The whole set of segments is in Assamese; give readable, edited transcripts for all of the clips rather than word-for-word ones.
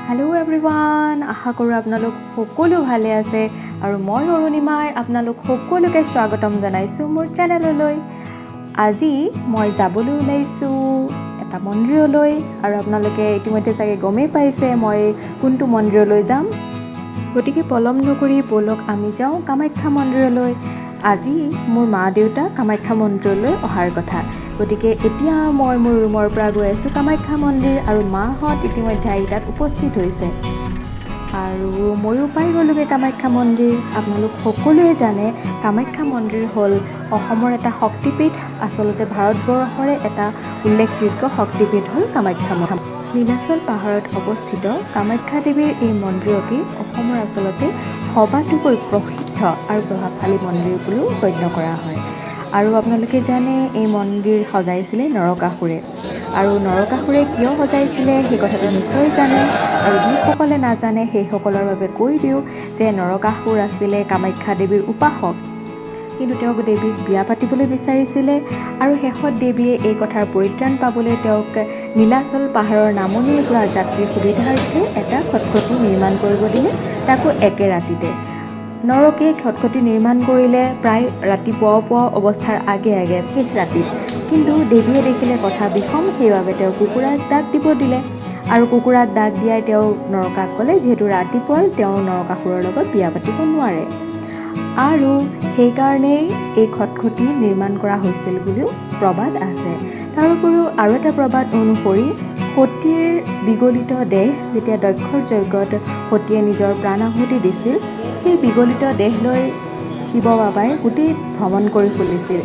হেল্ল' এভৰিৱান, আশা কৰোঁ আপোনালোক সকলো ভালে আছে আৰু মই অৰুণিমাই আপোনালোক সকলোকে স্বাগতম জনাইছোঁ মোৰ চেনেললৈ। আজি মই যাবলৈ ওলাইছোঁ এটা মন্দিৰলৈ আৰু আপোনালোকে ইতিমধ্যে চাগে গমেই পাইছে মই কোনটো মন্দিৰলৈ যাম। গতিকে পলম নকৰি ব'লক আমি যাওঁ কামাখ্যা মন্দিৰলৈ। আজি মোৰ মা দেউতা কামাখ্যা মন্দিৰলৈ অহাৰ কথা। গতিকে এতিয়া মই মোৰ ৰুমৰ পৰা গৈ আছোঁ কামাখ্যা মন্দিৰ আৰু মাহঁত ইতিমধ্যে আহি তাত উপস্থিত হৈছে আৰু ময়ো পাই গ'লোগৈ কামাখ্যা মন্দিৰ। আপোনালোক সকলোৱে জানে কামাখ্যা মন্দিৰ হ'ল অসমৰ এটা শক্তিপীঠ। আচলতে ভাৰতবৰ্ষৰে এটা উল্লেখযোগ্য শক্তিপীঠ হ'ল কামাখ্যা মন্দিৰ। নীলাচল পাহাৰত অৱস্থিত কামাখ্যা দেৱীৰ এই মন্দিৰকেই অসমৰ আচলতে সবাতোকৈ প্ৰসিদ্ধ আৰু প্ৰভাৱশালী মন্দিৰ বুলিও গণ্য কৰা হয়। আৰু আপোনালোকে জানে এই মন্দিৰ সজাইছিলে নৰকাসুৰে আৰু নৰকাসুৰে কিয় সজাইছিলে সেই কথাটো নিশ্চয় জানে। আৰু যিসকলে নাজানে সেইসকলৰ বাবে কৈ দিওঁ যে নৰকাসুৰ আছিলে কামাখ্যা দেৱীৰ উপাসক, কিন্তু তেওঁক দেৱীক বিয়া পাতিবলৈ বিচাৰিছিলে আৰু শেষত দেৱীয়ে এই কথাৰ পৰিত্ৰাণ পাবলৈ তেওঁক নীলাচল পাহাৰৰ নামনিৰ পৰা যাত্ৰীৰ সুবিধাৰ্থে এটা খটখটি নিৰ্মাণ কৰিব দিলে, তাকো একে ৰাতিতে। নৰকে খটখটি নিৰ্মাণ কৰিলে প্ৰায় ৰাতিপুৱা পুৱা অৱস্থাৰ আগে আগে শেষ ৰাতিত। কিন্তু দেৱীয়ে দেখিলে কথা বিষম, সেইবাবে তেওঁ কুকুৰাক ডাক দিব দিলে আৰু কুকুৰাক ডাক দিয়াই তেওঁ নৰকাক ক'লে যিহেতু ৰাতিপুৱাল তেওঁ নৰকাসুৰৰ লগত বিয়া পাতিব নোৱাৰে আৰু সেইকাৰণেই এই খটখটি নিৰ্মাণ কৰা হৈছিল বুলিও প্ৰবাদ আছে। তাৰোপৰিও আৰু এটা প্ৰবাদ অনুসৰি সতীৰ বিগলিত দেহ যেতিয়া দক্ষৰ যজ্ঞত সতীয়ে নিজৰ প্ৰাণ আহুতি দিছিল, সেই বিগলিত দেহ লৈ শিৱ বাবাই গোটেই ভ্ৰমণ কৰি ফুৰিছিল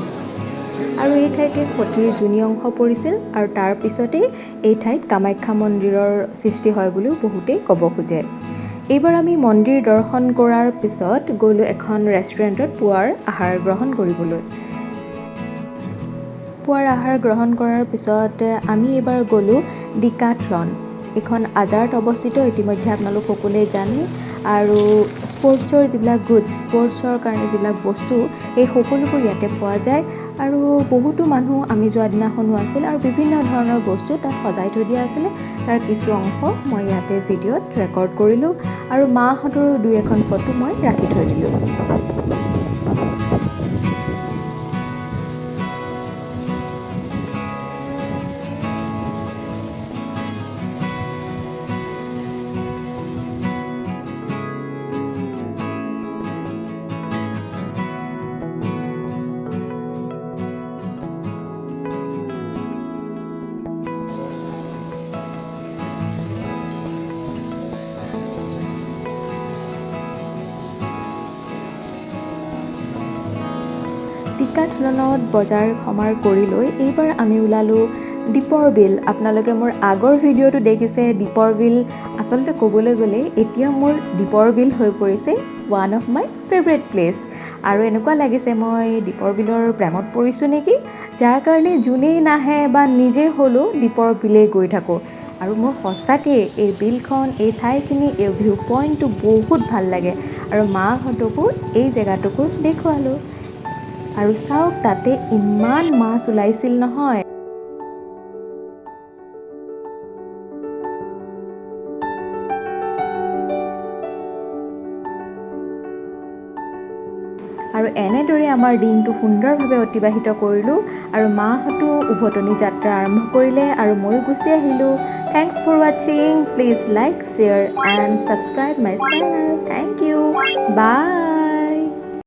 আৰু এই ঠাইতে সতীৰ যোনি অংশ পৰিছিল আৰু তাৰ পিছতেই এই ঠাইত কামাখ্যা মন্দিৰৰ সৃষ্টি হয় বুলিও বহুতেই ক'ব খোজে। এইবাৰ আমি মন্দিৰ দৰ্শন কৰাৰ পিছত গ'লোঁ এখন ৰেষ্টুৰেণ্টত পুৱাৰ আহাৰ গ্ৰহণ কৰিবলৈ। পুৱাৰ আহাৰ গ্ৰহণ কৰাৰ পিছত আমি এইবাৰ গ'লোঁ ডিকাথলন। এইখন আজাৰত অৱস্থিত, ইতিমধ্যে আপোনালোক সকলোৱে জানে। আৰু স্পৰ্টছৰ যিবিলাক গুডছ, স্পৰ্টছৰ কাৰণে যিবিলাক বস্তু, এই সকলোবোৰ ইয়াতে পোৱা যায়। আৰু বহুতো মানুহ আমি যোৱা দিনাখনো আছিল আৰু বিভিন্ন ধৰণৰ বস্তু তাত সজাই থৈ দিয়া আছিলে। তাৰ কিছু অংশ মই ইয়াতে ভিডিঅ'ত ৰেকৰ্ড কৰিলোঁ আৰু মাহঁতৰো দুই এখন ফটো মই ৰাখি থৈ দিলোঁ। ডিকাথলনত বজাৰ সমাৰ কৰি লৈ এইবাৰ আমি ওলালোঁ দীপৰ বিল। আপোনালোকে মোৰ আগৰ ভিডিঅ'টো দেখিছে দীপৰ বিল। আচলতে ক'বলৈ গ'লে এতিয়া মোৰ দীপৰ বিল হৈ পৰিছে one of my favourite place. আৰু এনেকুৱা লাগিছে মই দীপৰ বিলৰ প্ৰেমত পৰিছোঁ নেকি, যাৰ কাৰণে যোনেই নাহে বা নিজে হ'লেও দীপৰ বিলেই গৈ থাকোঁ। আৰু মোৰ সঁচাকেই এই বিলখন, এই ঠাইখিনি, এই ভিউ পইণ্টটো বহুত ভাল লাগে। আৰু মাহঁতকো এই জেগাটোকো দেখুৱালোঁ। আৰু চাওক তাতে ইমান মাছ ওলাইছিল নহয়। আৰু এনেদৰে আমাৰ দিনটো সুন্দৰভাৱে অতিবাহিত কৰিলোঁ আৰু মাহঁতো উভতনি যাত্ৰা আৰম্ভ কৰিলে আৰু ময়ো গুচি আহিলোঁ। Thanks for watching. Please like, share and subscribe my channel. Thank you. Bye.